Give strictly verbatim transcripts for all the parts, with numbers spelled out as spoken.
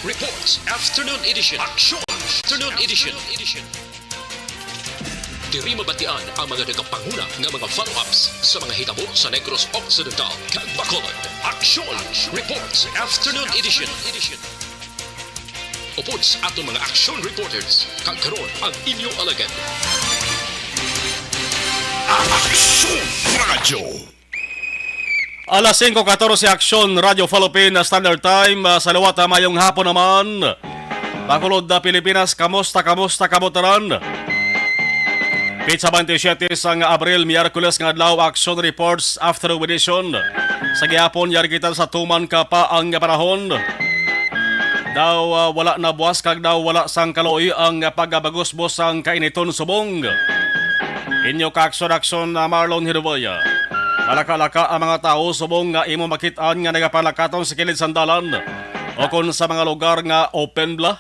Reports Afternoon Edition. Aksyon Afternoon Edition. Diri mabatian ang mga nagapanguna nga mga follow-ups sa mga hitabo sa Negros Occidental kag Bacolod. Aksyon Reports Afternoon Edition. Upod sa aton mga aksyon reporters, kag karon ang inyo alagad. Aksyon Radyo. Alas singko katorse, Aksyon Radyo Philippine Standard Time. Ah, sa liwat, ah, mayong hapon naman. Bacolod, ah, Pilipinas, kamusta, kamusta, kamusta tanan? Pitsa twenty-seven sang Abril, Miyerkules nga adlaw, Aksyon Reports Afternoon Edition. Sa gihapon, yari kita sa tuman ka pa ang panahon. Daw, ah, wala na buwas kag daw wala sang kaloy ang pagabagusbos sang kainiton subong. Inyo kaaksyon-aksyon na Marlon Hiruboy. Malaka-laka ang mga tawo subong nga imo makit-an nga nagapanlakaton sa kilid sang dalan o kon sa mga lugar nga open bla.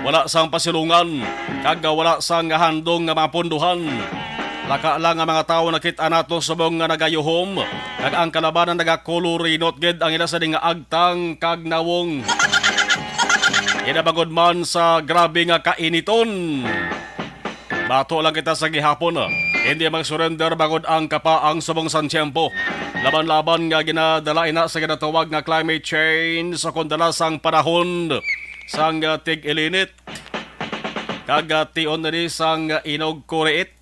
Wala sang pasilungan, kag wala sang handong nga mga punduhan. Laka lang ang mga tawo nakit-an nato subong nga nagayuhom, kag ang kalabanan nagakulurinot gid ang ila sa nga agtang kag nawong. Ina bangod man sa grabe nga kainiton. Bato lang kita sa gihapon, ah. Hindi mag-surrender bangod ang kapaang subong sang tiyempo. Laban-laban nga ginadala ina sa ginatawag nga climate change o kon dala sang panahon sang, ah, tig-ilinit. Kag, ah, tion na ni sang, ah, inog kuriit.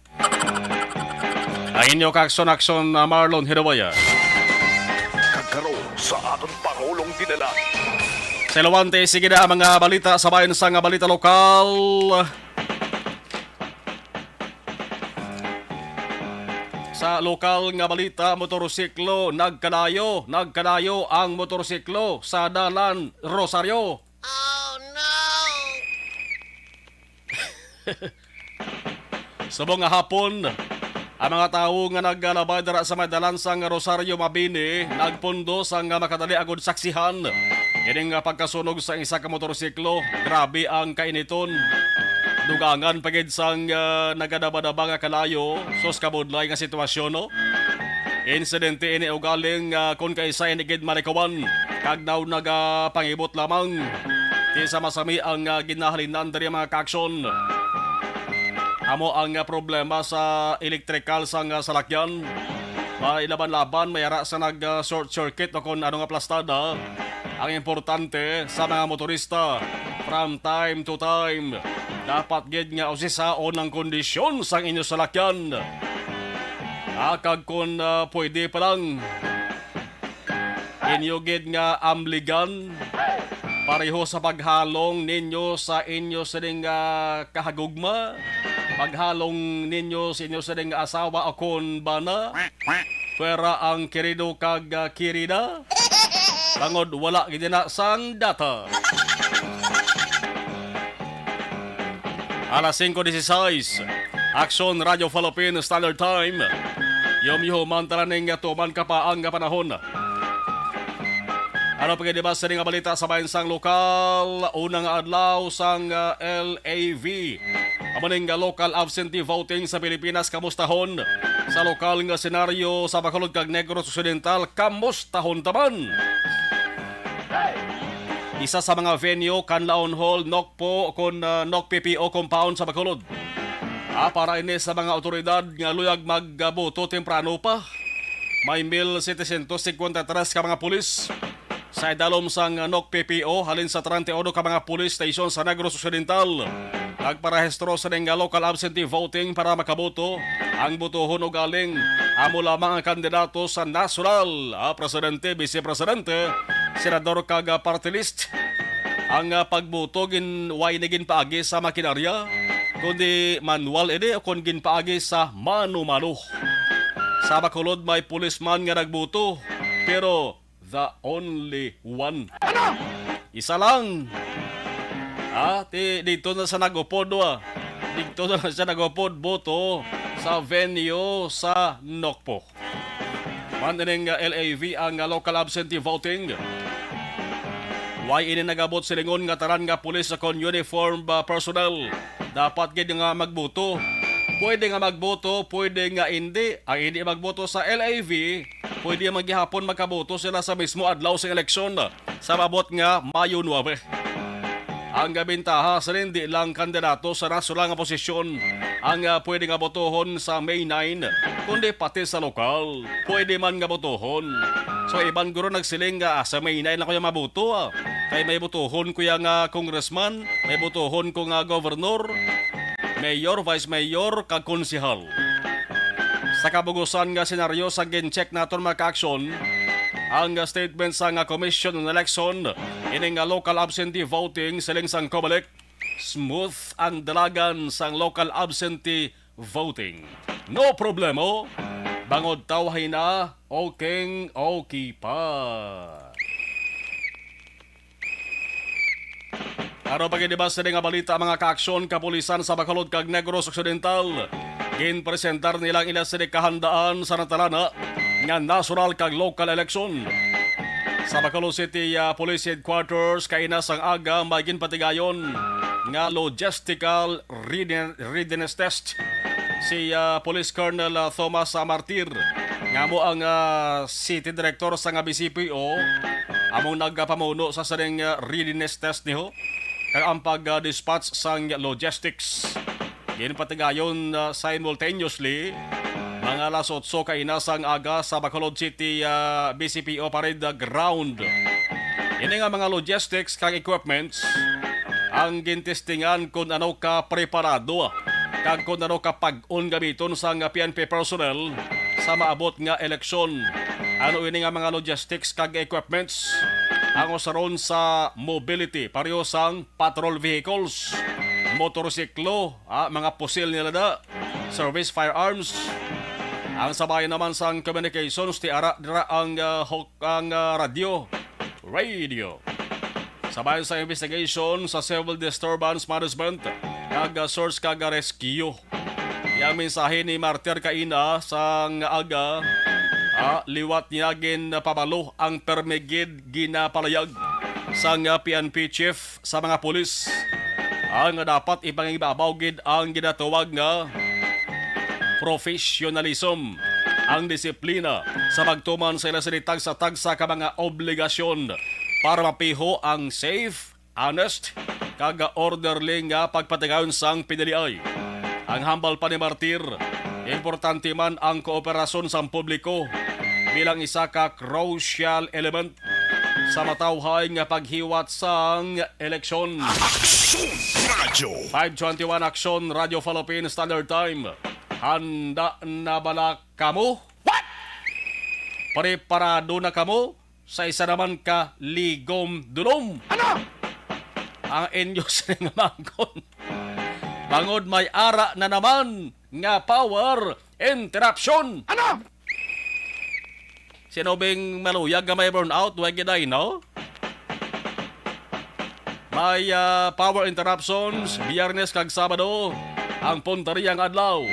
Ang inyo kaaksyon-aksyon, ah, Marlon Hiruboy. Kag karon sa aton Pangulong Dinala. Sa Iloante, sige na ang mga balita sa bayan sang balita lokal. Sa lokal nga balita, motorsiklo nagkalayo, nagkalayo ang motorsiklo sa dalan Rosario. Oh, no! Subong nga hapon, ang mga tawo nga naglalabay dira sa may dalan sang Rosario Mabini nagpundo sang makadali agud saksihan ining, ah, pagkasunog sa isa ka motorsiklo. Grabe ang kainiton. Dugangan pa gid sang, ah, nagadabadaba nga kalayo. Sus, kabudlay nga sitwasyon, no? Insidente ini ugaling, ah, kon kaisa ini gid malikawan kag daw nagapangibot lamang ti sa masami ang, ah, ginahalinan diri, mga kaaksyon. Amo ang, ah, problema sa elektrikal sang, ah, salakyan. May laban-laban, may ara sa nag, ah, short circuit o kon ano nga plastada. Ang importante sa mga motorista, from time to time, dapat gid nga usisaon ang kondisyon sang inyo salakyan. Ah, kag kon, ah, pwede pa lang, inyo gid nga amligan pareho sa paghalong ninyo sa inyo sining, ah, kahagugma, paghalong ninyo sa inyo sining asawa o kon bana. Fuera ang kerido kag, ah, kirida, bangod wala gid na sang data. Alas singko dieciséis, Aksyon Radyo Philippine Standard Time. Yumyuman tala ning tuman ka pa ang panahon. Ano pa gid ba sini nga balita sa bayan sang lokal? Una nga adlaw sang, ah, L A V. Amo ning, ah, local absentee voting sa Pilipinas, kamustahon sa lokal nga senaryo sa Bacolod kag Negros Occidental, kamustahon taman. Isa sa mga venue, Canlaon Hall, Nokpo, kon, ah, Nokpipiho compound sa Bacolod. Ah, para ini sa mga awtoridad nga luyag magboto temprano pa. May mil setecientos cincuenta y tres ka mga pulis sa idalom sang Nokpipiho, halin sa treinta y uno ka mga police station sa Negros Occidental. Nagparehistro sa ning local absentee voting para makaboto. Ang botohon ugaling amo lamang ang kandidato sa nasyonal, ah, presidente, vice presidente, senador kag, ah, party list. Ang, ah, pagboto gin-, way ni ginpaagi sa makinarya, kundi manual ini o kon ginpaagi sa mano-mano. Sa Bacolod may policeman nga nagboto, pero the only one. Isa lang. Ah, ti, dito na sa nagupod, ah. Dito na siya nagupod, boto sa venue sa Nokpo. Man ining, ah, L A V ang, ah, local absentee voting. Why ini nagabot silingon nga tanan nga pulis kon uniform, ah, personnel dapat gid nga magboto? Pwede nga magboto, pwede nga indi. Ang indi magboto sa L A V, pwede man gihapon makaboto sila sa mismo adlaw sa eleksyon sa maabot nga Mayo nuebe. Ang gabintaha sa hindi lang kandidato sa nasyonal nga posisyon ang ah, pwede nga botohon sa May nine, kundi pati sa lokal pwede man nga botohon. So iban guro nagsiling nga ah, sa May nine lang ko yung mabuto ah. Kay may botohon ko yung ah, congressman, may botohon ko nga governor, mayor, vice mayor, kag konsehal. Sa kabugusan nga senaryo sa gin-check naton mga ka-aksyon, ang statement sa nga Commission on Election, ini nga local absentee voting siling sang Comelec, smooth ang dalagan sang local absentee voting. No problemo, bangod tawhay na, okay, okay pa. Araw pa gid ba sini nga balita mga kaaksyon, kapulisan sa Bacolod kag Negros Occidental ginpresentar nila ang ila sini kahandaan sa natalana nga nasyonal kag local eleksyon. Sa Bacolod City ah, Police Headquarters kaina sang aga may ginpatigayon nga logistical readiness test si ah, Police Colonel ah, Thomas ah, Martir nga mo ang ah, City Director sa nga B C P O among nagapamuno sa sining ah, readiness test niho kag ang pag-dispatch sang logistics. Ginpatigayon ah, simultaneously mga alas otso kaina sang aga sa Bacolod City ah, B C P O Parade Ground. Ini nga mga logistics kag equipments ang gintestingan kung ano ka preparado kag kung ano ka pag-on gamiton sang P N P personnel sa maabot nga eleksyon. Ano ini nga mga logistics kag equipments? Ang usaron sa mobility, pareho sang patrol vehicles, motorsiklo, ah, mga pusil nila da, service firearms. Ang sabayan naman sang communications, ti ara dira ang ah, hok ang ah, radyo. Radio. Sabay sa investigation sa civil disturbance management kag ah, search kag rescue. Ang mensahe ni Martir kaina sang aga, ah, liwat niya ginpabalo ang permi gid ginapalayag sang ah, P N P chief sa mga pulis ang dapat ipangibabaw gid ang ginatawag nga professionalism, ang disiplina sa pagtuman sa ila sini tagsa-tagsa ka mga obligasyon para mapiho ang safe, honest, kag orderly nga pagpatigayon sang piniliay. Ang hambal pa ni Martir, importante man ang kooperasyon sang publiko bilang isa ka crucial element sa matawhay nga paghiwat sang eleksyon. Aksyon Radio. Five twenty-one Aksyon Radio Philippine Standard Time. Handa na bala kamo? What? Preparado na kamo sa isa naman ka ligom dulom? Ano? Ang inyo sining mangkon. Bangod may ara na naman nga power interruption. Ano? Sinubing maluyag nga may brownout, way giday, no? May ah, power interruptions, Biyernes kag Sabado, ang puntariyang adlaw.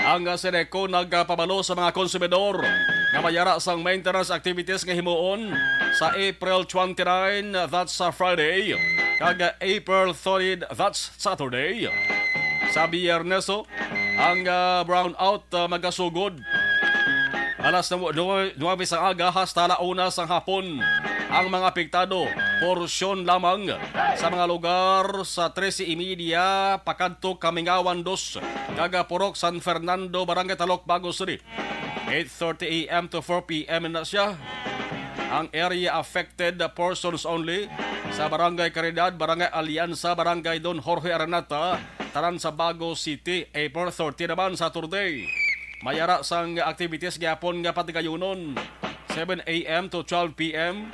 Ang ah, Seneco nagapabalo sa mga konsumidor nga mayara sang maintenance activities nga himuon sa April twenty-nine, that's a Friday, kag ah, April thirty, that's Saturday. Sa Biyernes, oh, ang ah, brownout ah, magasugod alas nuebe sang aga hasta la una sang hapon. Ang mga apektado, porsyon lamang sa mga lugar sa trese y media pakadto Kamingawan dos, kag Purok San Fernando, Barangay Talok, Bago City. Eight thirty a m to four p m na siya. Ang area affected, persons only, sa Barangay Caridad, Barangay Alianza, Barangay Don Jorge Aranata, tanan sa Bago City. April thirty naman, Saturday. May ara sang activities gyapon nga patigayunon. Seven a m to twelve p m.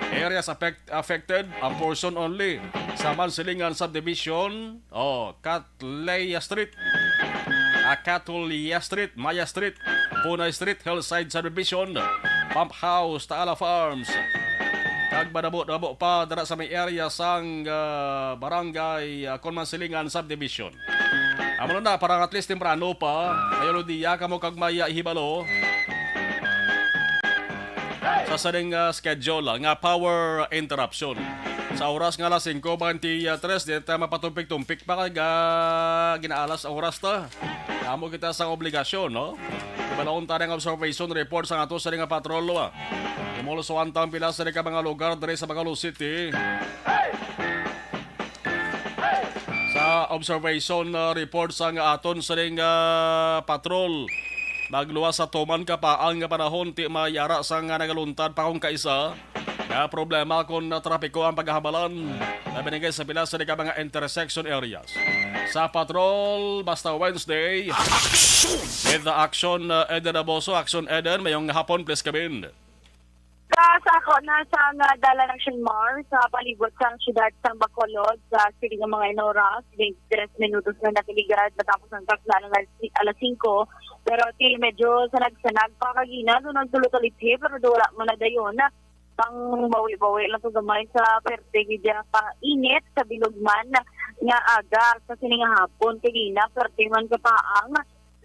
Areas affect, affected, ang portion only sa Mansilingan Subdivision, oh, Catleya Street, ah, Catleya Street, Maya Street, Punay Street, Hillside Subdivision, Pump House, Taala Farms. Kag madamo-damo pa dira sa may area sang ah, barangay ah, kon Mansilingan Subdivision. Amo na, para at least temprano pa, kayo diya kamo kag may ah, hibalo sa sining ah, schedule ah, nga power interruption. Sa oras nga alas singko beintitres, di ta mapatumpik-tumpik pa kag ah, ginaalas ang oras ta. Amo kita sa obligasyon, no? Ibalon ta ang observation report sa ato sa nga patrol, ah. Imulsuhan ta ang pila sa ka mga lugar diri sa Bacolod City. Observation, ah, report sang aton sining, ah, patrol. Magluwas sa tuman kapaang nga panahon, ti may ara sang, ah, nagaluntad pa kung kaisa nga problema kon, ah, trapiko ang paghahambalan. Labi na kay sa pila sa ka mga intersection areas. Sa patrol, basta Wednesday. With the action, ah, Eden Aboso. Action, Eden. Mayong hapon, please come in. Sa sako na sa nga dalan ng Shinmar sa palibot sang siyudad sang Bacolod sa siling nga mga inoras, twenty-three minutos na nakaligad matapos ang takna ng alas, alas singko. Pero ti medyo sanag-sanag pa kagina, so nagtulo-tulo, pero do wala man na dayon na pang bawi-bawi lang to gamay sa perte gid ka init sa bilog man nga aga sa sining nga hapon kagina, perte man ka paang.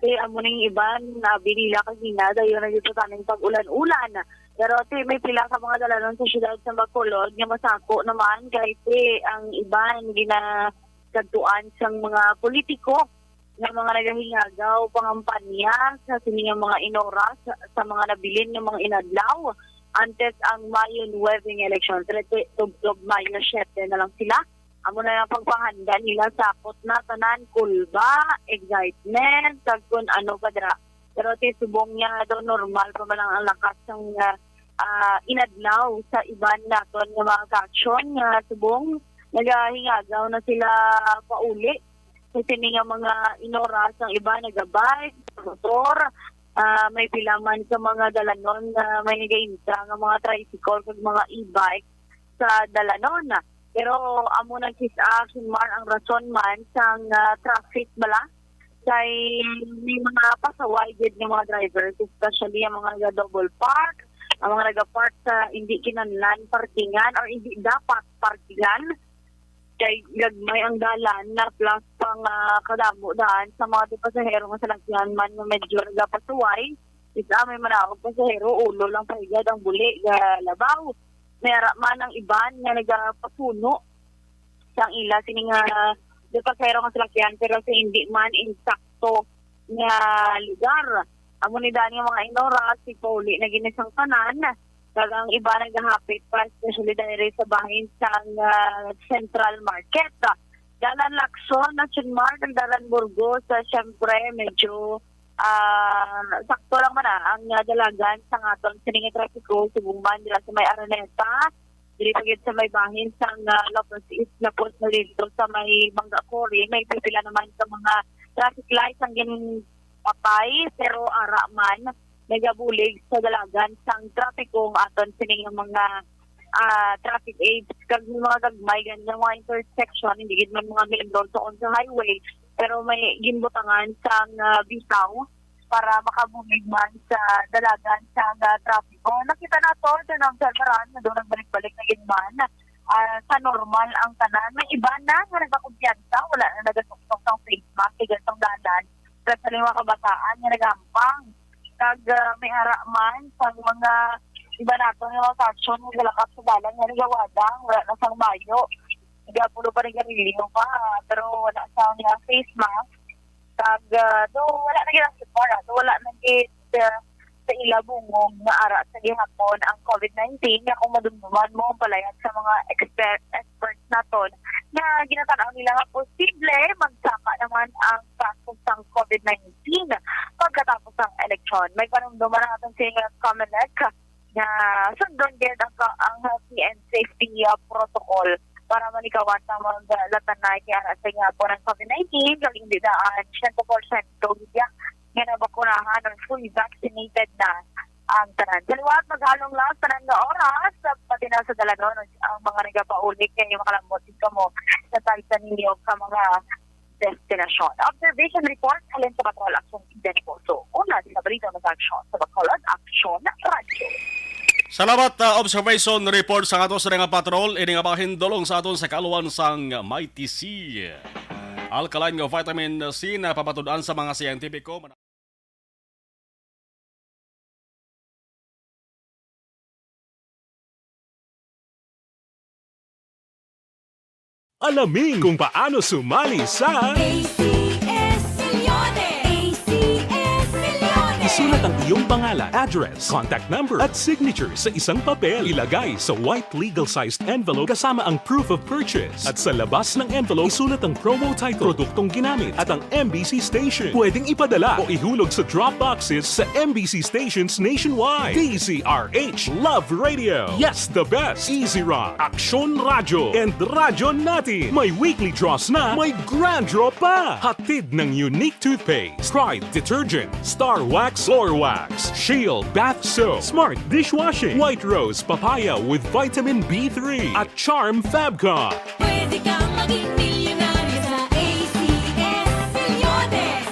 Kay amo ning iban, abi nila kagina, dayon na gyud taning pag-ulan-ulan. Pero ti may pila ka mga dalanon sa siyudad sa Bacolod nga masako naman, kay ti ang iban ginakadtuan sang mga politiko nga mga nagahingagaw pangampanya sa sini nga mga inoras sa mga nabilin nga mga inadlaw antes ang Mayo nuebe nga eleksyon. Pero ti tubtob Mayo siete na lang sila. Amo na ang pagpanghanda nila, sakot na tanan, kulba, excitement, kag kun ano pa dira. Pero ti subong niya daw normal pa man ang lakas sang, ah, ah, inadlaw sa iban naton nga mga ka-aksyon nga subong nagahingagaw na sila pauli. Sa sini nga mga inoras ang iba nagabike, motor, ah, may pila man sa mga dalanon nga may nagainta nga mga tricycle kag mga e-bike sa dalanon. Pero amo nang kis-a, Kinmar, ang rason man sang, ah, traffic bala kay may mga pasaway gid nga mga drivers, especially ang mga naga-double park, ang mga naga-park sa hindi kinahanglan parkingan or hindi dapat parkingan. Kay gagmay ang dalan na plus pang, ah, kadamo daan sa mga pasahero nga salakyan man nga medyo nagapasuway. Isa may manaog pasahero, ulo lang pahigad ang buli ga labaw. May ara man ang iban nga nagapasuno sang ila sini nga di pasahero nga salakyan, pero sa hindi man insakto nga lugar. Amo ni dani nga mga inoras, si pauli na gini sang tanan, kag ang iba nagahapit pa, especially diri sa bahin sang, ah, Central Market. Dalan Lacson, National Mart, ang dalan Burgos, ah, syempre, medyo, ah, sakto lang man, ah, ang, ah, dalagan sa aton sining trapiko, subong man dira sa may Araneta, diri pa gid sa may bahin sang, ah, Lopez East, lapos na dito sa may Mangga Quarry, may pipila naman sa mga traffic lights ang ginpatay, pero ara man nagabulig sa dalagan sang trapiko ang aton sining mga, ah, traffic aids kag may mga gagmay gani nga mga intersection, hindi gid man mga main road sa on sa highway, pero may ginbutangan sang, ah, bitaw para makabulig man sa dalagan sa, ah, trapiko. Nakita nato sa nang Salvaran nga doon nagbalik-balik na gid man, ah, sa normal ang tanan. May iba na nga nagakumpiyansa, wala na nagasuksok sang face mask, kay sa dalan. Sa mga kabataan nga nagahampang. Kag, ah, may ara man sa mga iba nato nga mga faction nga galakap sa dalan nga nagawadang, wala na sang bayo. Nagapulo pa, nagarilyo pa, pero wala sang face mask. Kag, ah, do wala na gid ang sipara, do wala na gid, ah, sa ila bungog nga ara sa gihapon ang covid nineteen, nga kung madumduman mo ang palayag sa mga exper-, experts naton, nga ginatan-aw nila nga posible magsaka naman ang kaso sang covid nineteen pagkatapos sang eleksyon. May panumduman ang aton senior Comelec nga sundon gid ang ka-, ang health and safety, ah, protocol para malikawan sa mga latanay kay ara sa gihapon ang covid nineteen, kag hindi daan siyento porsyento gid nga nabakunahan or fully vaccinated na ang tanan. Sa liwat, maghalong lang sa tanan nga oras, pati na sa dalanon, ang mga nagapauli kay makalambot gid kamo sa tagsa ninyo ka mga destinasyon. Observation report, halin sa Patrol Action Eden Poso. Una, sa Balita ng Action sa Bacolod, Action Radyo. Salamat, ah, observation report sa ato sa nga patrol, ini nga bahin dulong sa aton sa kaluan sang Mighty Sea. Alkaline nga vitamin C na papatud-an sa mga siyentipiko. Alamin kung paano sumali sa A C S Milyones! A C S Milyones! Isulat Ang iyong pangalan, address, contact number, at signature sa isang papel. Ilagay sa white legal-sized envelope kasama ang proof of purchase. At sa labas ng envelope, isulat ang promo title, produktong ginamit, at ang M B C station. Pwedeng ipadala o ihulog sa drop boxes sa M B C stations nationwide. D Z R H Love Radio. Yes, the best. Easy Rock, Aksyon Radyo, and Radyo Natin. May weekly draws na, may grand draw pa. Hatid ng Unique Toothpaste, Pride Detergent, Star Wax, Floor Wax, Shield Bath Soap, Smart Dishwashing, White Rose Papaya with Vitamin B three, at Charm Fabcon. Pwede kang maging milyonaryo sa A C S Milyones.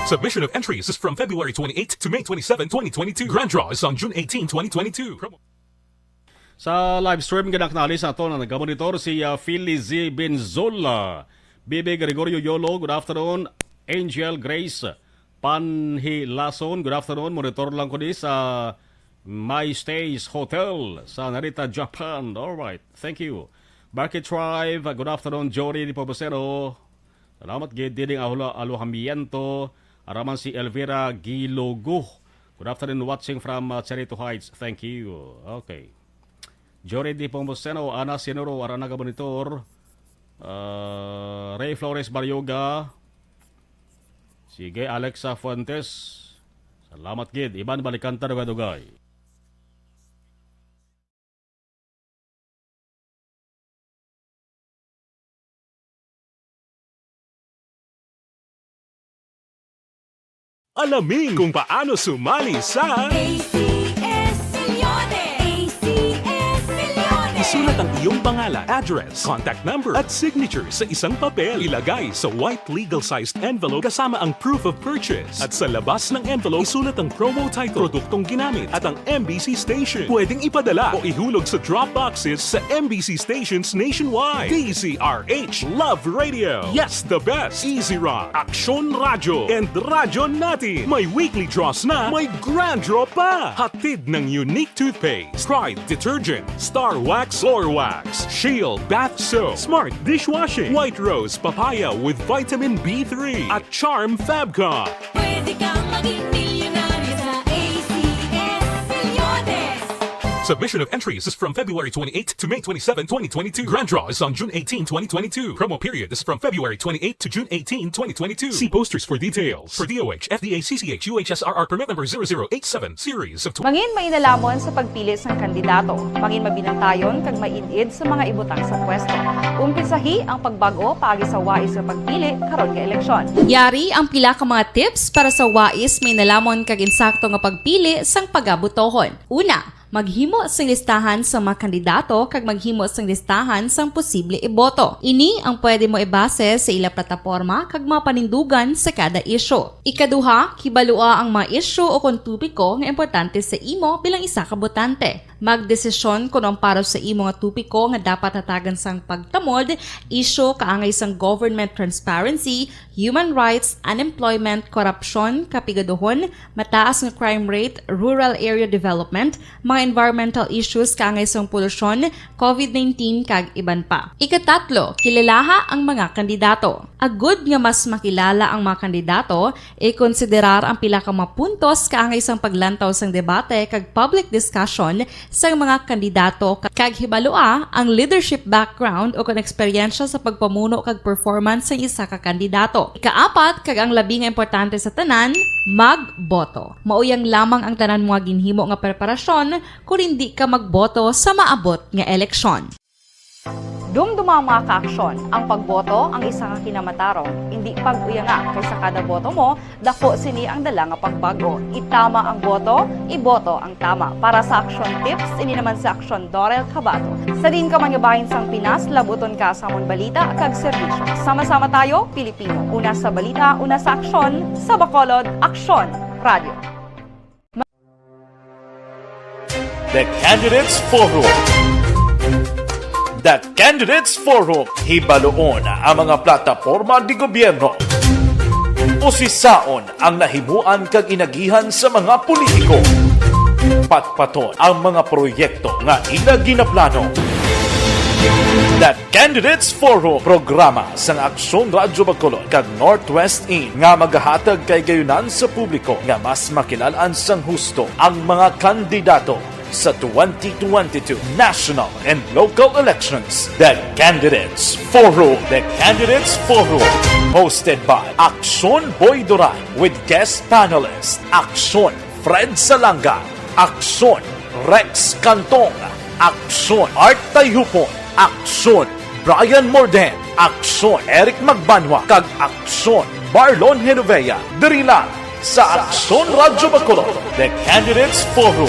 Submission of entries is from February twenty-eighth to May twenty-seven, twenty twenty-two. Grand draw is on June eighteen, twenty twenty-two. Promo. Sa live stream, ginaknali sa aton ang nagamonitor si, ah, Philly Z Benzol, ah, Bibi Gregorio Yolo, good afternoon. Angel Grace Panhilason, good afternoon. Monitor lang ko di sa My Stays Hotel sa Narita, Japan. All right, thank you. Market Tribe, good afternoon. Jory Di Pomoseno, salamat gid. Diding ahula-, aluhamiento, araman si Elvira Gilogo. Good afternoon, watching from, uh, Charito Heights. Thank you. Okay. Jory Di Pomoseno, Ana Sinuro, ara nagamonitor. Uh, Ray Flores Barioga. Sige, Alexa Fuentes. Salamat gid. Iban Balikanta, dugay-dugay. Alamin kung paano sumali sa A C S Milyones. A C S Milyones. Isulat ang iyong pangalan, address, contact number, at signature sa isang papel. Ilagay sa white legal-sized envelope kasama ang proof of purchase. At sa labas ng envelope, isulat ang promo title, produktong ginamit, at ang M B C station. Pwedeng ipadala o ihulog sa drop boxes sa M B C stations nationwide. D Z R H Love Radio. Yes, the best. Easy Rock, Aksyon Radyo, and Radyo Natin. May weekly draws na, may grand draw pa. Hatid ng Unique Toothpaste, Pride Detergent, Star Wax, Floor Wax, Shield Bath Soap, Smart Dishwashing, White Rose Papaya with Vitamin B three, at Charm Fabcon. Pwede kang maging milyonaryo sa A C S Milyones. Submission of entries is from February twenty-eighth to May twenty-seven, twenty twenty-two. Grand draw is on June eighteen, twenty twenty-two. Promo period is from February twenty-eighth to June eighteen, twenty twenty-two. See posters for details. For D O H, F D A, C C H, U H S R R permit number zero zero eight seven, series of tw- Mangin mainalamon sa pagpili sang kandidato. Mangin mabinantayon kag maid-id sa mga ibutang sa pwesto. Umpisahi ang pagbag-o paagi sa wais nga pagpili karon nga eleksyon. Yari ang pila ka mga tips para sa wais, mainalamon kag insakto nga pagpili sang pagabutohon. Una, maghimo sing listahan sa mga kandidato kag maghimo sing listahan sang posible iboto. Ini ang pwede mo ibase sa ila plataporma kag mga panindugan sa kada isyu. Ikaduha, kibalua ang mga isyu o kon topiko nga importante sa imo bilang isa ka botante. Magdesisyon kon ang para sa imo nga topiko nga dapat hatagan sang pagtamod, isyu kaangay sang government transparency, human rights, unemployment, korupsyon, kapigaduhon, mataas nga crime rate, rural area development, mga environmental issues kaangay sang polusyon, covid nineteen, kag iban pa. Ikatatlo, kilalaha ang mga kandidato. Agud nga mas makilala ang mga kandidato, ikonsiderar ang pila ka mga puntos kaangay sang paglantaw sang debate kag public discussion sang mga kandidato, kag hibalua ang leadership background o kon eksperyensya sa pagpamuno kag performance sang isa ka kandidato. Ikaapat, kag ang labi nga importante sa tanan, magboto. Mauyang lamang ang tanan mo nga ginhimo nga preparasyon kon indi ka magboto sa maabot nga eleksyon. Dumduma, mga ka-aksyon, ang pagboto ang isa ka kinamatarong. Indi pag-uyanga, kay sa kada boto mo, daku sini ang dala nga pagbag-o. Itama ang boto, iboto ang tama. Para sa Aksyon Tips, ini naman si Aksyon Dorel Cabato. Sa diin ka man nga bahin sang Pinas, labuton ka sa amon balita kag serbisyo. Sama-sama tayo, Pilipino. Una sa balita, una sa aksyon, sa Bacolod, Aksyon Radio. The Candidates Forum. The Candidates Forum. Hibaluon ang mga plataporma di gobyerno. Usisaon ang nahimuan kag inagihan sa mga politiko. Patpaton ang mga proyekto nga ila ginaplano. The Candidates Forum, programa sang Aksyon Radyo Bacolod kag Northwest Inn nga magahatag kay gayunan sa publiko nga mas makilal-an sang husto ang mga kandidato sa twenty twenty-two national and local elections. The Candidates Forum. The Candidates Forum, hosted by Aksyon Boy Duran with guest panelist Aksyon Fred Salanga, Aksyon Rex Cantong, Aksyon Art Tayhupon, Aksyon Brian Morden, Aksyon Eric Magbanwa, kag Aksyon Marlon Genovea. Diri lang sa Aksyon Radyo Bacolod, The Candidates Forum.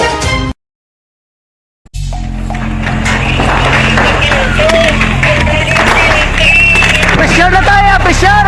Presyar na tayo, presyar!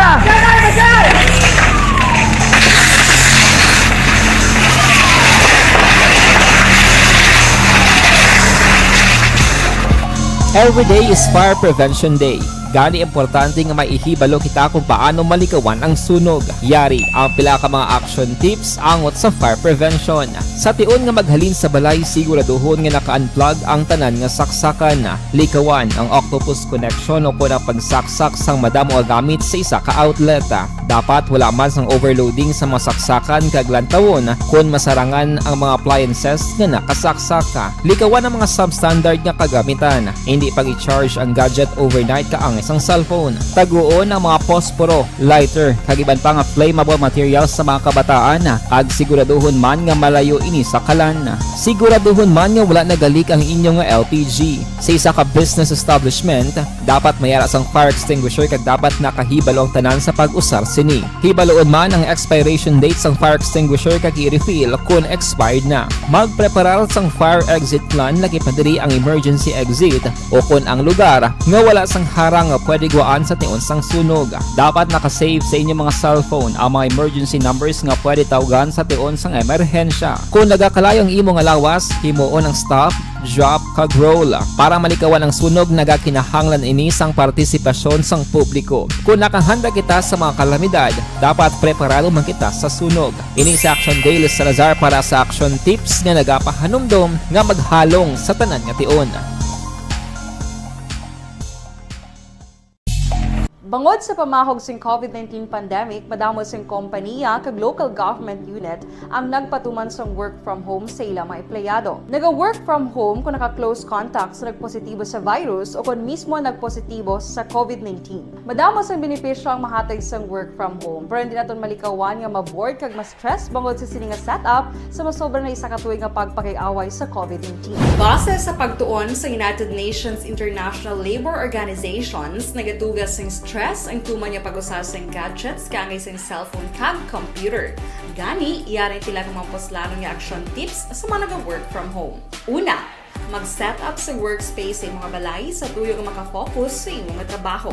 Every day is Fire Prevention Day. Gani, importante nga may ihibalo kita kung paano malikawan ang sunog. Yari ang pila ka mga action tips angot sa fire prevention. Sa tion nga maghalin sa balay, siguraduhon nga naka-unplug ang tanan nga saksakan. Likawan ang octopus connection o kon ang pagsaksak sang madamo nga gamit sa isa ka outlet. Dapat wala man sang overloading sa mga saksakan kag lantawon kon masarangan ang mga appliances nga nakasaksak. Likawan ang mga substandard nga kagamitan. Hindi pag-i-charge ang gadget overnight kaangay sang cellphone. Taguon ang mga posporo, lighter, kag iban pa nga flammable materials sa mga kabataan, kag siguraduhon man nga malayo ini sa kalan. Siguraduhon man nga wala naga-leak ang inyo nga L P G. Sa isa ka business establishment, dapat may ara sang fire extinguisher kag dapat nakahibalo ang tanan sa pag-usar sini. Hibaluon man ang expiration date sang fire extinguisher kag i-refill kon expired na. Magpreparar sang fire exit plan, lakip na diri ang emergency exit o kon ang lugar nga wala sang harang nga pwede gwaan sa tion sang sunog. Dapat naka-save sa inyo mga cellphone ang mga emergency numbers nga pwede tawgan sa tion sang emerhensya. Kon nagakalayo ang imo nga lawas, himuon ang stop, drop, kag roll. Para malikawan ang sunog, nagakinahanglan ini sang partisipasyon sang publiko. Kon nakahanda kita sa mga kalamidad, dapat preparado man kita sa sunog. Ini si Action Dale Salazar para sa Action Tips nga nagapahanumdom nga maghalong sa tanan nga tion. Bangod sa pamahog sing COVID nineteen pandemic, madamo sing kompaniya kag local government unit ang nagpatuman sang work from home sa ila mga empleyado. Naga-work from home kung naka-close contact sa nagpositibo sa virus o kon mismo nagpositibo sa COVID nineteen. Madamo sang benepisyo ang mahatag sang work from home, pero hindi naton malikawan nga ma-bored kag ma-stress bangod sa sini nga setup sa masobra na isa ka tuig nga pagpakig-away sa COVID nineteen. Base sa pagtuon sa United Nations International Labor Organizations, nagatuga sing stress ang tuman nga pag-usa sing gadgets kaangay sing cellphone kag computer. Gani, yari ang pila ka mga puslanon nga action tips sa mga naga-work from home. Una, mag-set up sa workspace sa imong balay sa tuyo nga maka-focus sa imong trabaho.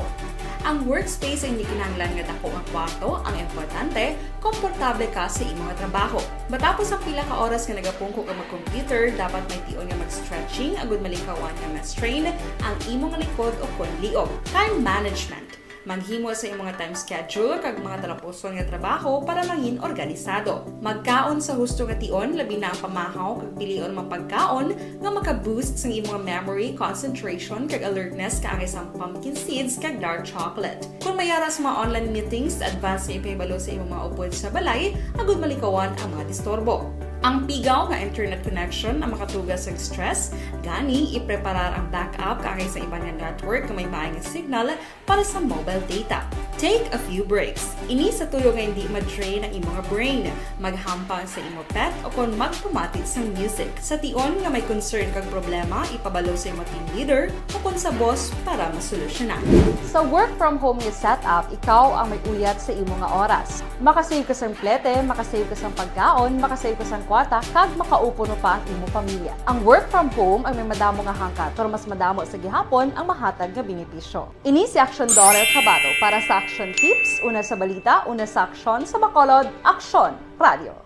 Ang workspace ay hindi kinahanglan nga dako nga kwarto, ang importante, komportable ka sa imong trabaho. Matapos ang pila ka oras nga nagapungko ka mag-computer, dapat may tion nga mag-stretching agud malikawan nga ma-strain ang imong likod o kon liog. Time management. Maghimo sa imong time schedule kag mga talapuson nga trabaho para mangin organisado. Magkaon sa husto nga tion, labi na ang pamahaw kag pilion mga pagkaon nga maka-boost sang imong memory, concentration, kag alertness kaangay sang pumpkin seeds kag dark chocolate. Kon may ara sa mga online meetings, advance nga ipahibalo sa imong mga upod sa balay agud malikawan ang mga disturbo. Ang pigaw nga internet connection ang makatuga sang stress, gani ipreparar ang backup kaangay sa iban nga network nga may maay nga signal para sa mobile data. Take a few breaks. Ini sa tuyo nga hindi ma-drain ang imo nga brain. Maghampang sa imo pet o kon magpamati sang music. Sa tion nga may concern kag problema, ipabalo sa imo team leader o kon sa boss para masolusyonan. Sa work from home nga setup, ikaw ang may uyat sa imo nga oras. Makasave ka sang plete, makasave ka sang pagkaon, makasave ka sang kwarta, kag makaupod pa ang imo pamilya. Ang work from home ang may madamo nga hangkat, pero mas madamo sa gihapon ang mahatag nga benepisyo. Ini si Action Daughter Cabato para sa Action Tips, una sa balita, una sa aksyon, sa Bacolod, Aksyon Radio.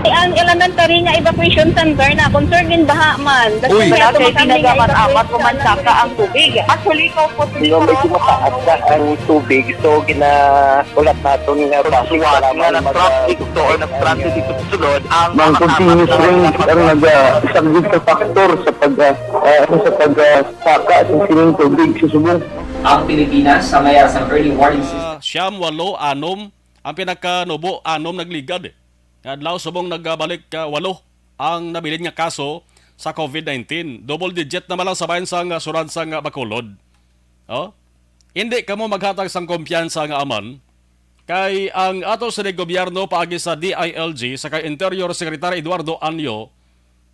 Ay, Ang elementary nga evacuation center na concern din baha man. Uy. Wala kay tinaga man amat o mansaka ang tubig. Actually, ko po. Di ba, medyo mataas na ang tubig, so ginaulat naton nga basi nga nag-traffic to or nag-transit dito sa sulod ang mga continuous rain ang nagasaglit sa factor sa pag, ah, ah, sa pag, ah, saka sa sining tubig sa subong. Ang Pilipinas sa mayara sang early warning system. Ah, siyam, walo, anom, ang pinakanubo, anom nagligad, eh. Nga adlaw subong nagbalik, ah, walo ang nabilin nga kaso sa covid nineteen. Double digit na man lang sa bahin sang, ah, sulod sang, ah, Bacolod. Oh? Hindi kamo maghatag sang kumpiyansa nga aman, kay ang ato sini gobyerno paagi sa D I L G sa kay Interior Secretary Eduardo Anyo,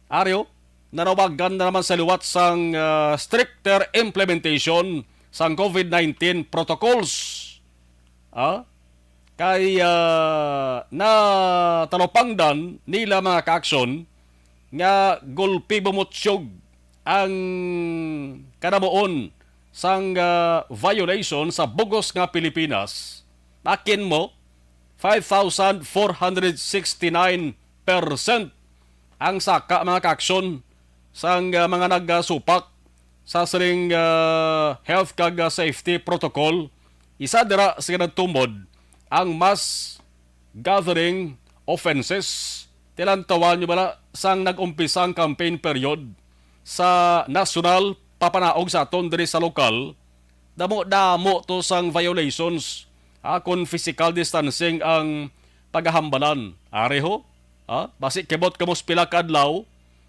Ario, nanawagan na naman sa liwat sang, ah, stricter implementation sang covid nineteen protocols. Ah? Kay, ah, natalupangdan nila mga kaaksyon nga gulpi bumutyog ang kanamuon sang, ah, violation sa bugos nga Pilipinas. Akin mo, five thousand four hundred sixty-nine percent ang saka, mga kaaksyon, sang, ah, mga nagasupak sa sining, ah, health kag, ah, safety protocol. Isa dira sa nagtumod ang mass gathering offenses. Tilantawan nyo bala sang nag-umpisa ang campaign period sa nasyonal, papanaog sa aton diri sa lokal, damo-damo to sang violations, ah, kon physical distancing ang pagahambalan. Ari ho, ah, basi kibot kamo sa pila ka adlaw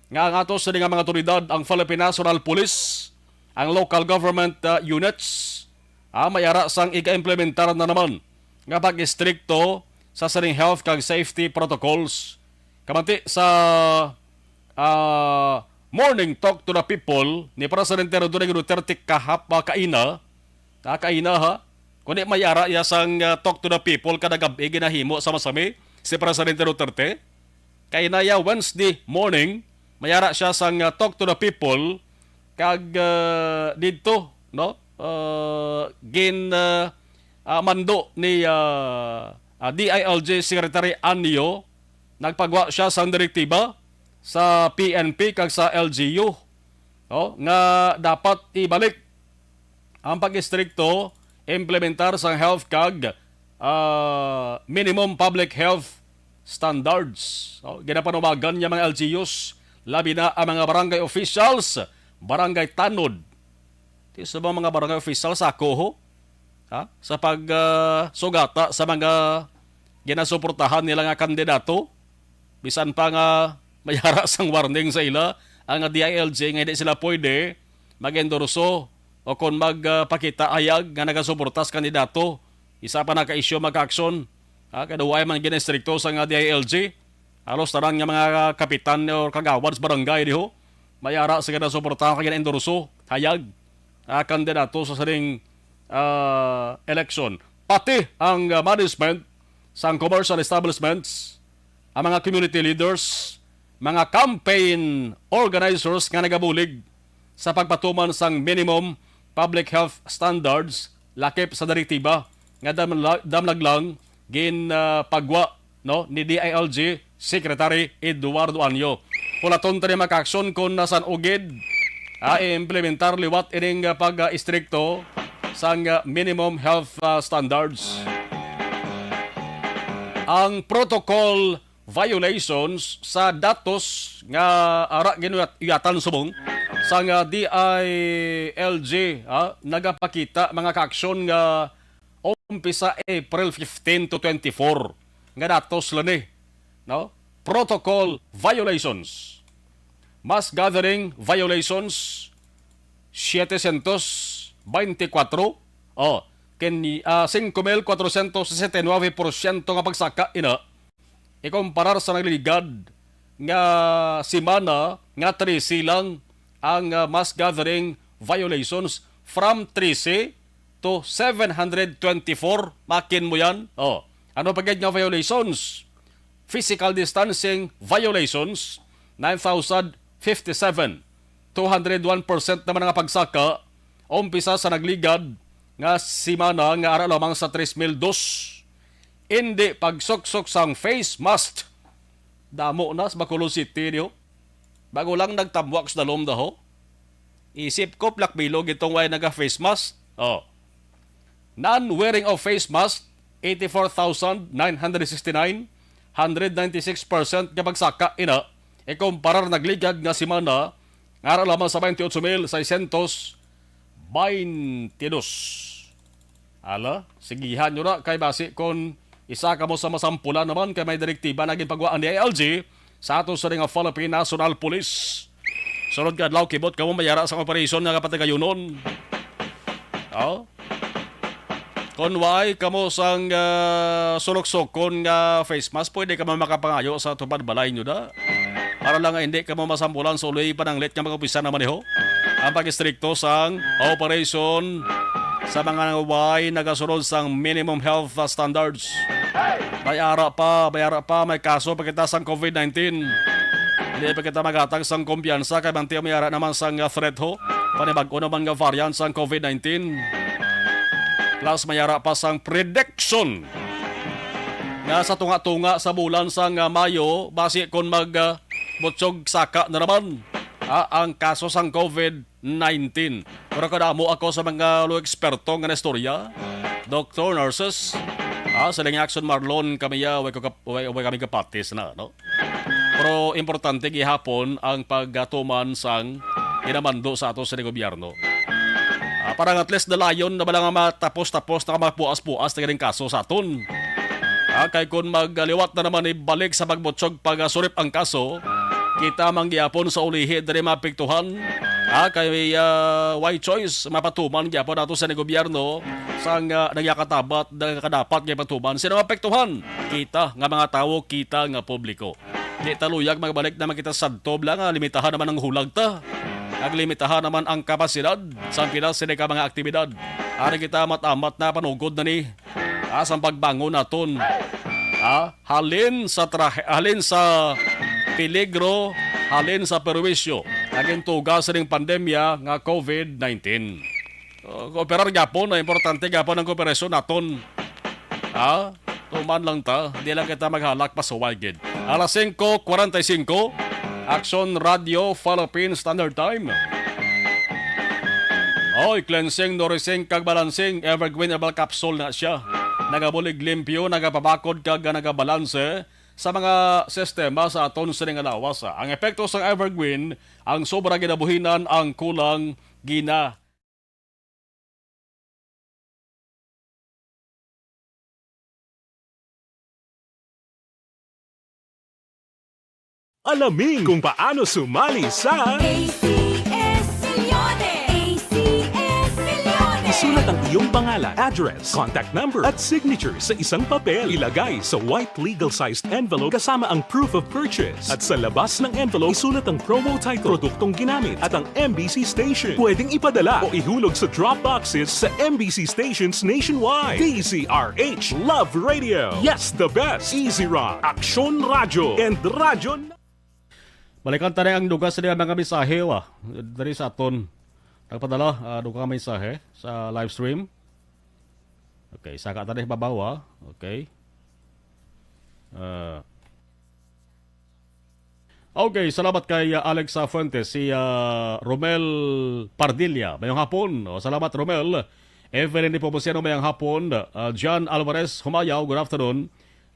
nga ang ato sini nga mga awtoridad, ang Philippine National Police, ang local government, ah, units, ah, may ara sang iga-implementar na naman nga pag-istrikto sa sining health kag safety protocols. Kamanti sa, ah, morning talk to the people ni Presidente Rodrigo Duterte kahap-, ah, kaina, ah, kaina ha, kundi may ara iya sang, ah, talk to the people kada gab-i ginahimo sa masami si Presidente Duterte. Kaina iya Wednesday morning, may ara siya sang, ah, talk to the people kag, ah, didto, no? Ah, gin, ah, ah, mando ni, ah, ah, D I L G Secretary Anyo, nagpagwa siya sang direktiba sa P N P kag sa L G U, no, nga dapat ibalik ang pag-istrikto implementar sang health kag, ah, minimum public health standards. So, ginapanubagan niya mga L G Us, labi na ang mga barangay officials, barangay tanod. Di sa mga, mga barangay officials ako ho, ha? Sa pag, ah, sugata sa mga ginasuportahan nila nga kandidato, bisan pa nga may ara sang warning sa ila ang D I L G nga hindi sila pwede mag-endorso o kon magpakita ayag nga nagasuporta sa kandidato. Isa pa naka-issue, magka-action. Ah, kay daw ay man gina-istrikto sa nga D I L G. Halos tanan nga mga kapitan o kagawad sa barangay diho may ara sa ginasuporta kag gina-endorso ayag, ah, kandidato sa sining, ah, eleksyon. Pati ang, ah, management sang commercial establishments, ang mga community leaders, mga campaign organizers nga nagabulig sa pagpatuman sang minimum public health standards lakip sa direktiba nga damla-, damlag lang gin, ah, pagwa, no, ni D I L G Secretary Eduardo Anyo. Pulaton ta ni makaaksyon kung nasan ugid, ah, i-implementar liwat ining, ah, pag-istrikto sang, ah, minimum health, ah, standards. Ang protocol violations sa datos nga ara ginuyat-, iyatan subong sang D I L G, ah, nagapakita mga kaaksyon nga umpisa April fifteen to twenty-four nga datos lang ni, no? Protocol violations, mass gathering violations, setecientos veinticuatro. Oh, ken, ah, cinco mil cuatrocientos sesenta y nueve porsyento nga pagsaka ina ikumparar sa nagligad nga semana nga trese lang ang, ah, mass gathering violations, from trese to seven hundred twenty-four. Makin mo yan? Oh. Ano pa gid nga violations? Physical distancing violations, nine thousand fifty-seven. Two hundred one percent naman ang pagsaka, umpisa sa nagligad nga semana nga ara lamang sa tres mil dos. Indi pagsuksok sang face mask, Damo na sa Bacolod City, di ho? Bago lang nagtamwak sa dalom daho. Isip ko, plakbilog itong way naga-face mask. Oh. Non-wearing of face mask, eighty-four thousand nine hundred sixty-nine, hundred ninety-six percent ka pagsaka ina, ikumparar nagligad nga semana, nga ara lamang sa twenty-eight mil seiscientos twenty-dos. Ala, sigihan nyo na kay basi kon isa kamo sa masampulan naman kay may direktiba na ginpaguwaan ni I L G sa ato sa nga Philippine National Police. Sunod nga adlaw, kibot kamo mayara sa operasyon nga kapatagayunon. Oh? Kon way kamo sang, ah, suloksokon nga face mask, pwede kamo makapangayo sa tupad balay nyo da. Para lang nga hindi kamo masampulan sa uloy pananglit nga mag-umpisa na maneho. Ang pag-istrikto sang operasyon sa mga way nagasunod sang minimum health standards. May ara pa, may ara pa, may kaso pa kita sang COVID nineteen. Hindi pa kita maghatag sang kumpiyansa kay bantay may ara naman sang, ah, threat ho. Panibag-o naman nga variant sang COVID nineteen. Plus, may ara pa sang prediction nga sa tunga-tunga sa bulan sang, ah, Mayo, basi kon mag, ah, butsog saka na naman, ah, ang kaso sang COVID nineteen. Pero kadamo ako sa mga lo eksperto nga naistorya, doktor, nurses, ah, sa Action Marlon kami, ah, way ko kap-, way, way kami kapatis na, no? Pero importante gihapon ang pagatuman sang ginamando sa ato sa gobyerno. Ah, para nga at least dalayon na bala nga matapos-tapos na magpuas-puas na ganing kaso sa aton. Ah, kay kung magliwat na naman ibalik sa pagbutsog pagasulip ang kaso, kita man gihapon sa ulihi diri maapektuhan. Ah, kay, ah, way choice, mapatuman gihapon nato sa gobyerno sang, ah, nagyakatabat, nagakadapat nga patuman. Sino maapektuhan? Kita nga mga tawo, kita nga publiko. Di ta luyag magbalik na makita sadto bala nga limitahan naman ang hulag ta. Ag limitahan naman ang kapasidad sang pila sini ka mga aktibidad. Ari kita amat-amat na panugod na ni, ah, sang pagbangon naton. Ah, halin sa trahe-, halin sa peligro, halin sa perwisyo nga gintuga sining pandemya nga COVID nineteen. Uh, kooperar gyapon, ah, importante gyapon ang kooperasyon naton. Ha? Tuman lang ta, di lang kita maghalak pasuway gid. Alas singko kwarenta y singko, Aksyon Radio Philippine Standard Time. Oy, cleansing, nourishing, kag balancing, Evergreen Herbal Capsule na siya. Nagabulig limpyo, nagapabakod, kag nagabalanse sa mga sistema sa aton sining nga lawas. Ang epekto sang Evergreen, ang sobra ginabuhinan, ang kulang gina Alamin kung paano sumali sa A C S Milyones! A C S Milyones! Isulat ang iyong pangalan, address, contact number, at signature sa isang papel. Ilagay sa white legal-sized envelope kasama ang proof of purchase. At sa labas ng envelope, isulat ang promo title, produktong ginamit, at ang M B C station. Pwedeng ipadala o ihulog sa drop boxes sa M B C stations nationwide. D Z R H Love Radio. Yes, the best. Easy Rock, Aksyon Radyo, and Radyo Na-, Balikan ta na ang dugang sa mga mensahe, wa. Diri sa aton. Nagpadala, ah, dugang mensahe sa live stream. Okay, saka ta na ibabaw, ah. Okay. Ah. Okay, salamat kay, ah, Alex, ah, Fuentes, si, ah, Romel Pardilla. Mayong hapon. O, salamat, Romel. Evelyn Nepomuceno, mayong hapon. Ah, John Alvarez Humayaw, good afternoon.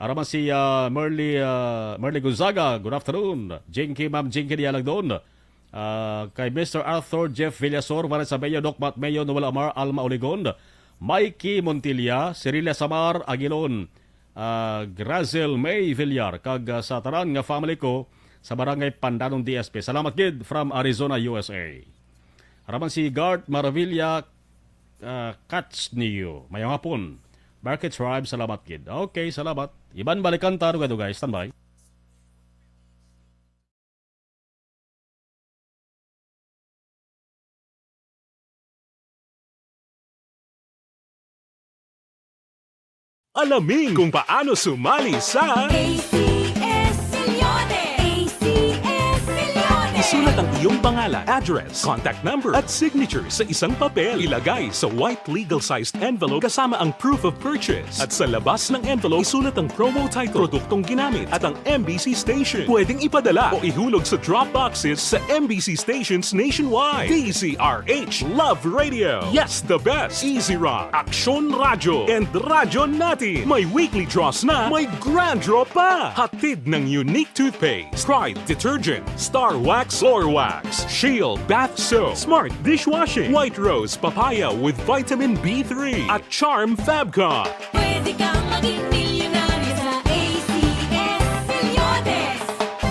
Ara man si, ah, Merly, ah, Merly Gonzaga, good afternoon. Jinky, Ma'am Jinky Dialagdon. Ah, kay Mister Arthur Jeff Villasor, Vanessa Mayo, Doc Matt Mayo, Noel Amar, Alma Oligon, Mikey Montilla, Cirilla Samar Aguilon, ah, Grazel May Villar, kag, ah, sa tanan nga family ko sa Barangay Pandanon D S P. Salamat gid from Arizona, U S A. Ara man si Gart Maravilla, ah, Catch Niyo. Mayong hapon. Barkit Tribe, salamat gid. Okay, salamat. Iban balikan ta, dugay-dugay. Standby. Alamin kung paano sumali sa A C S Milyones! A C S Milyones! Isulat Ang iyong pangalan, address, contact number, at signature sa isang papel. Ilagay sa white legal-sized envelope kasama ang proof of purchase. At sa labas ng envelope, isulat ang promo title, produktong ginamit, at ang M B C station. Pwedeng ipadala o ihulog sa drop boxes sa M B C stations nationwide. D Z R H Love Radio. Yes, the best. Easy Rock, Aksyon Radyo, and Radyo Natin. May weekly draws na, may grand draw pa. Hatid ng Unique Toothpaste, Pride Detergent, Star Wax, Floor Wax, Shield Bath Soap, Smart Dishwashing, White Rose Papaya with Vitamin B three, at Charm Fabcon. Pwede kang maging milyonaryo sa A C S Milyones.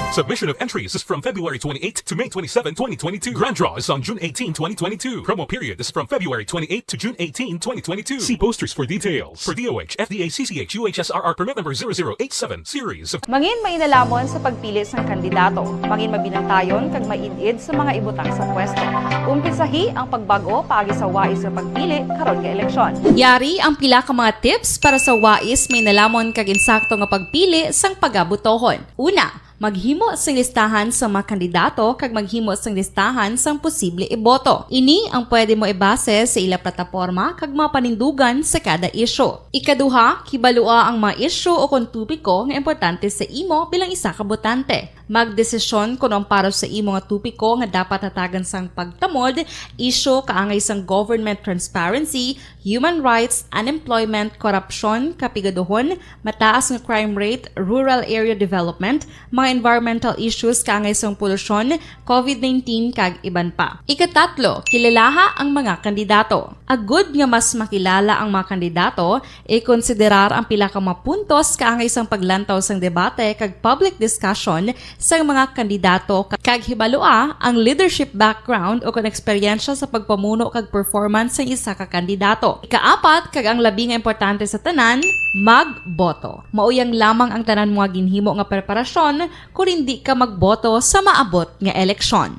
Submission of entries is from February twenty-eighth to May twenty-seven, twenty twenty-two. Grand draw is on June eighteen, twenty twenty-two. Promo period is from February twenty-eighth to June eighteen, twenty twenty-two. See posters for details. For D O H, F D A, C C H, U H S R R permit number zero zero eight seven, series of Mangin mainalhamon sa pagpili sang kandidato. Mangin mabinantayon kag maid-id sa mga ibutang sa pwesto. Umpisahi ang pagbag-o paagi sa wais nga pagpili karon nga eleksyon. Yari ang pila ka mga tips para sa wais, mainalhamon kag insakto nga pagpili sang pagabotohon. Una, maghimo sing listahan sa mga kandidato kag maghimo sing listahan sang posible iboto. Ini ang pwede mo ibase sa ila plataporma kag mga panindugan sa kada isyu. Ikaduha, hibalua ang mga isyu o kon topiko nga importante sa imo bilang isa ka botante. Magdesisyon kon ang para sa imo nga topiko nga dapat hatagan sang pagtamod, isyu kaangay sang government transparency, human rights, unemployment, korupsyon, kapigaduhon, mataas nga crime rate, rural area development, mga environmental issues kaangay sang polusyon, covid nineteen, kag iban pa. Ikatatlo, kilalaha ang mga kandidato. Agud nga mas makilala ang mga kandidato, ikonsiderar ang pila ka mga puntos kaangay sang paglantaw sang debate kag public discussion sang mga kandidato, kag hibalua ang leadership background o kon eksperyensya sa pagpamuno kag performance sang isa ka kandidato. Ikaapat, kag ang labi nga importante sa tanan, magboto. Mauyang lamang ang tanan mga ginhimo nga preparasyon kon indi ka magboto sa maabot nga eleksyon.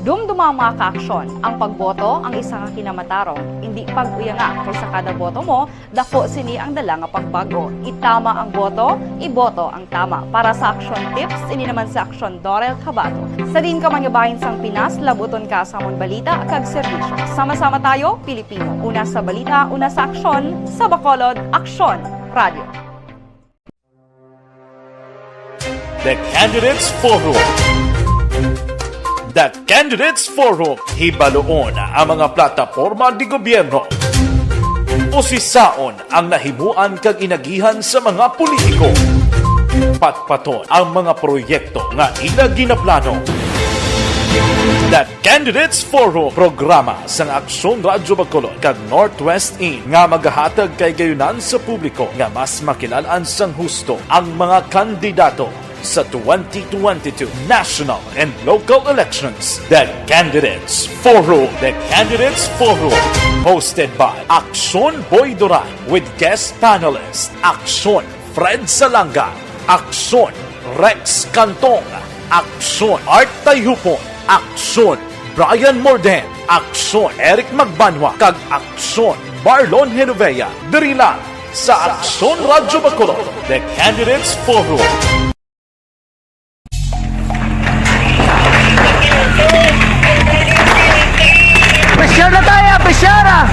Dumduma ang mga kaaksyon, ang pagboto ang isa ka kinamatarong, indi pag-uyanga, kay sa kada boto mo, daku sini ang dala nga pagbag-o. Itama ang boto, iboto ang tama. Para sa Aksyon Tips, ini naman si Aksyon Dorel Cabato. Sa diin ka man nga bahin sang Pinas, labuton ka sa amon balita kag serbisyo. Sama-sama tayo, Pilipino. Una sa balita, una sa aksyon, sa Bacolod, Aksyon Radio. The Candidates Forum. The Candidates Forum, hibaluon ang mga plataporma di gobyerno. Usisaon ang nahimuan kag inagihan sa mga politiko. Patpaton ang mga proyekto nga ila ginaplano. The Candidates Forum, programa sang Aksyon Radyo Bacolod kag Northwest In nga magahatag kahigayonan sa publiko nga mas makilal-an sang husto ang mga kandidato sa twenty twenty-two national and local elections. The Candidates Forum. The Candidates Forum, hosted by Aksyon Boy Duran with guest panelist Aksyon Fred Salanga, Aksyon Rex Cantong, Aksyon Art Tayhupon, Aksyon Brian Morden, Aksyon Eric Magbanwa, kag Aksyon Marlon Genovea. Diri lang sa Aksyon Radyo Bacolod, The Candidates Forum. Pressure na tayo, pressure ah!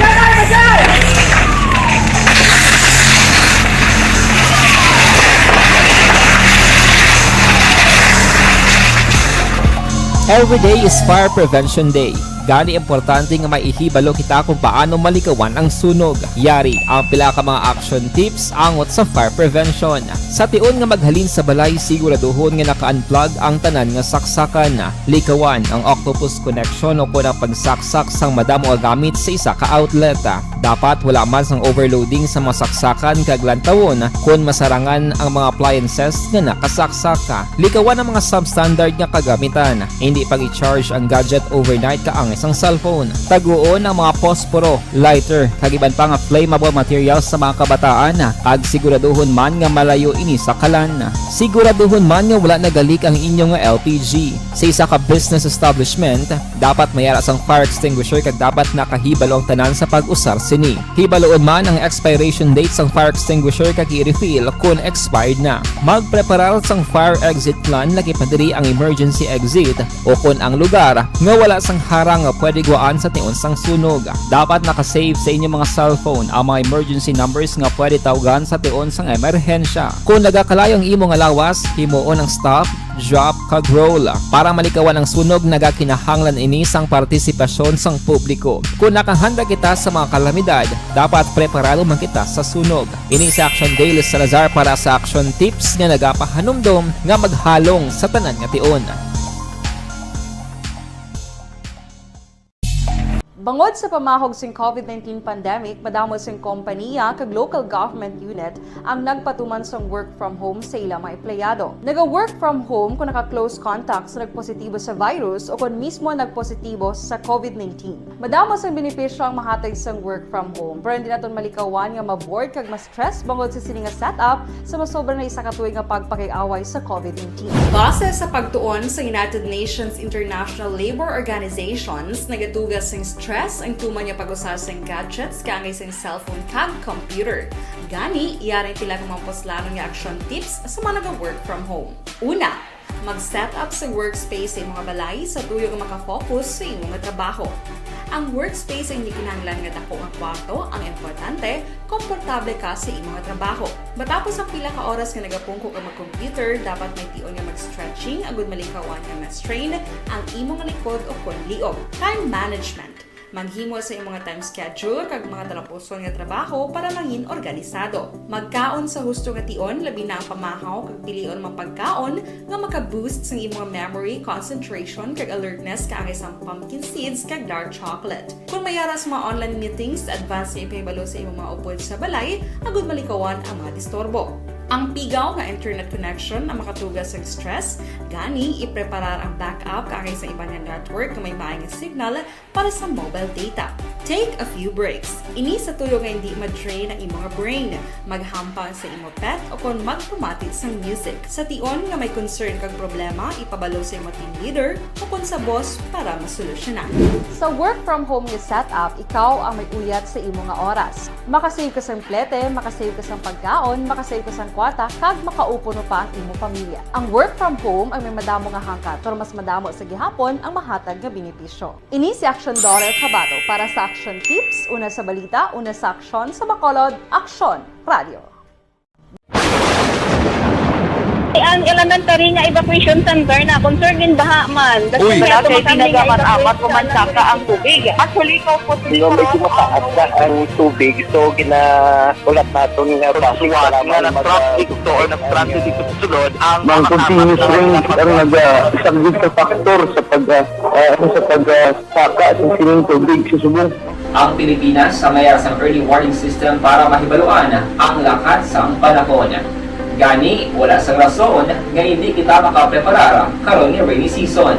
Every day is Fire Prevention Day. Gani, importante nga may ihibalo kita kung paano malikawan ang sunog. Yari ang pila ka mga action tips angot sa fire prevention. Sa tion nga maghalin sa balay, siguraduhon nga naka-unplug ang tanan nga saksakan. Likawan ang octopus connection o kon ang pagsaksak sang madamo nga gamit sa isa ka outlet. Dapat wala man sang overloading sa mga saksakan kag lantawon kon masarangan ang mga appliances nga nakasaksak. Likawan ang mga substandard nga kagamitan. Hindi pag-i-charge ang gadget overnight kaangay sang cellphone. Taguon ang mga posporo, lighter, kag iban pa nga flammable materials sa mga kabataan, kag siguraduhon man nga malayo ini sa kalan. Siguraduhon man nga wala nagalik ang inyo nga L P G. Sa isa ka business establishment, dapat may ara sang fire extinguisher kag dapat nakahibalo ang tanan sa pag-usar sini. Hibaluon man ang expiration date sang fire extinguisher kag i-refill kon expired na. Magpreparar sang fire exit plan, lakip na diri ang emergency exit, o kon ang lugar nga wala sang harang nga pwede guwaan sa tion sang sunog. Dapat naka-save sa inyo mga cellphone ang mga emergency numbers nga pwede tawgan sa tion sang emerhensya. Kon nagakalayo ang imo nga lawas, himuon ang stop, drop, kag roll. Para malikawan ang sunog, nagakinahanglan ini sang partisipasyon sang publiko. Kon nakahanda kita sa mga kalamidad, dapat preparado man kita sa sunog. Ini si Action Dale Salazar para sa Action Tips nga nagapahanumdom nga maghalong sa tanan nga tion. Bangod sa pamahog sing COVID nineteen pandemic, madamo sing kompaniya kag local government unit ang nagpatuman sang work from home sa ila mga empleyado. Naga-work from home kung naka-close contact sa nagpositibo sa virus o kon mismo nagpositibo sa COVID nineteen. Madamo sang benepisyo ang mahatag sang work from home, pero hindi naton malikawan nga ma-bored kag ma-stress bangod sa sini nga setup sa masobra na isa ka tuig nga pagpakig-away sa COVID nineteen. Base sa pagtuon sa United Nations International Labour Organizations, nagatuga sing stress ang tuman nga pag-usa sing gadgets kaangay sing cellphone kag computer. Gani, yari ang pila ka mga puslanon nga action tips sa mga naga-work from home. Una, mag-set up sa workspace sa imong balay sa tuyo nga makafocus sa imong trabaho. Ang workspace ay hindi kinahanglan nga dako nga kwarto, ang importante, komportable ka sa imong trabaho. Matapos ang pila ka oras nga nagapungko ka mag-computer, dapat may tion nga mag-stretching agud malikawan nga ma-strain ang imong likod o kon liog. Time management. Maghimo sa imong time schedule kag mga talapuson nga trabaho para mangin organisado. Magkaon sa husto nga tion, labi na ang pamahaw kag pilion mga pagkaon nga maka-boost sang imong memory, concentration, kag alertness kaangay sang pumpkin seeds kag dark chocolate. Kung may ara sa mga online meetings, advance nga ipahibalo sa imong mga upod sa balay agud malikawan ang mga disturbo. Ang pigaw nga internet connection ang makatuga sang stress, gani ipreparar ang backup kaangay sa iban nga network nga may maay nga signal para sa mobile data. Take a few breaks. Ini sa tuyo nga hindi ma-drain ang imong brain. Maghampang sa imo pet o kon magpamati sang music. Sa tion nga may concern kag problema, ipabalo sa imo team leader o kon sa boss para masolusyonan. Sa work from home nga setup, ikaw ang may uyat sa imo nga oras. Makasave ka sang plete, makasave ka sang pagkaon, makasave ka sang kwarta, kag makaupo pa ang imo pamilya. Ang work from home ang may madamo nga hangkat, pero mas madamo sa gihapon ang mahatag nga benepisyo. Ini si Action Dorer Cabato para sa Action Tips, una sa balita, una sa aksyon, sa Bacolod, Aksyon Radio. Ang elementary nga evacuation center na concern din baha man. Uy, Kasi wala kay tinaga man, amat ko man saka ang tubig. Actually, ikaw po, Di ba, medyo mataas na ang tubig, so ginaulat naton nga traffic nga nag-traffic to or nag-traffic dito sa sulod ang Ang continuous rain ang nag-, ah, isang good factor sa pag, ah, ah, ano, sa pag, ah, saka sa sining tubig sa subong. Ang Pilipinas sa mayar sang early warning system para mahibaluan ang lakat sang panahon. Gani, wala sang rason nga hindi kita makapreparar karon nga rainy season.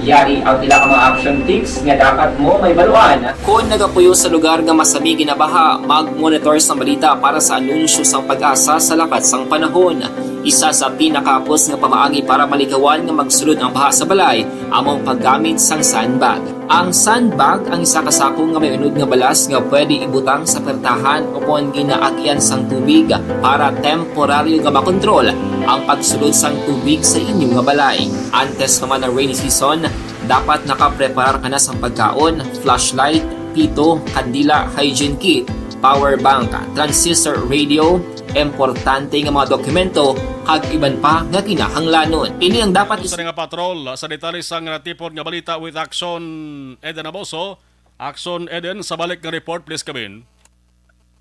Yari ang pila ka mga action tips nga dapat mo mahibaluan. Kon nagapuyo sa lugar nga masami ginabaha, mag-monitor sang balita para sa anunsyo sang PAGASA sa lakat sang panahon. Isa sa pinakahapos nga pamaagi para malikawan nga magsulod ang baha sa balay amo ang paggamit sang sandbag. Ang sandbag ang isa ka sako nga may unod nga balas nga pwede ibutang sa pertahan o kon ginaagian sang tubig para temporaryo nga makontrol ang pagsulod sang tubig sa inyo nga balay. Antes pa man ang rainy season, dapat nakapreparar ka na sang pagkaon, flashlight, pito, kandila, hygiene kit, power bank, transistor radio, importante nga mga dokumento, kag iban pa nga kinahanglanon. Ini ang dapat is- Sa nga patrol, sa detalye sang natipon nga balita with Action Eden Amoso. Action Eden, sa balik nga report, please come in.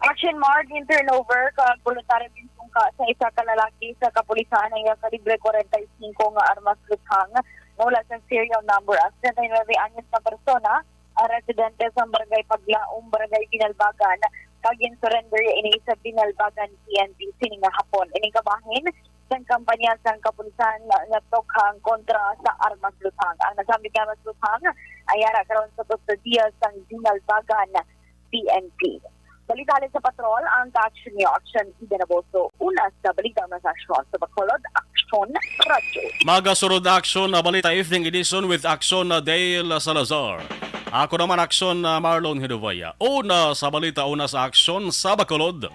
Action Mark, in turnover kag voluntary ginsungka sa isa ka lalaki sa kapulisan ang iyang kalibre forty-five nga armas luthang nga wala sa serial number. Ang setenta y nuebe anyos na persona ang residente sa Barangay Paglaom, Barangay Binalbagan, kag ginsurrender ini sa Binalbagan P N P sining nga hapon. Ining kabahin sang kampanya sang kapulisan nga tokhang kontra sa armas luthang. Ang nasambit nga armas luthang Ayara karon sa kustodiya sang ginalbagan P N P. Balita halin sa patrol, ang ka-action ni Action Ida Naboso. Una sa balita, una sa aksyon sa Bacolod, Aksyon Radyo. Magasunod na aksyon na balita, evening edition with Aksyon na Dale Salazar. Ako naman, Aksyon na Marlon Hinovaya. Una sa balita, una sa aksyon sa Bacolod,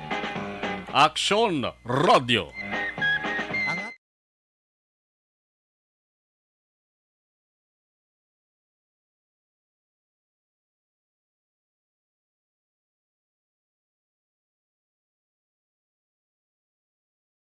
Aksyon Radyo.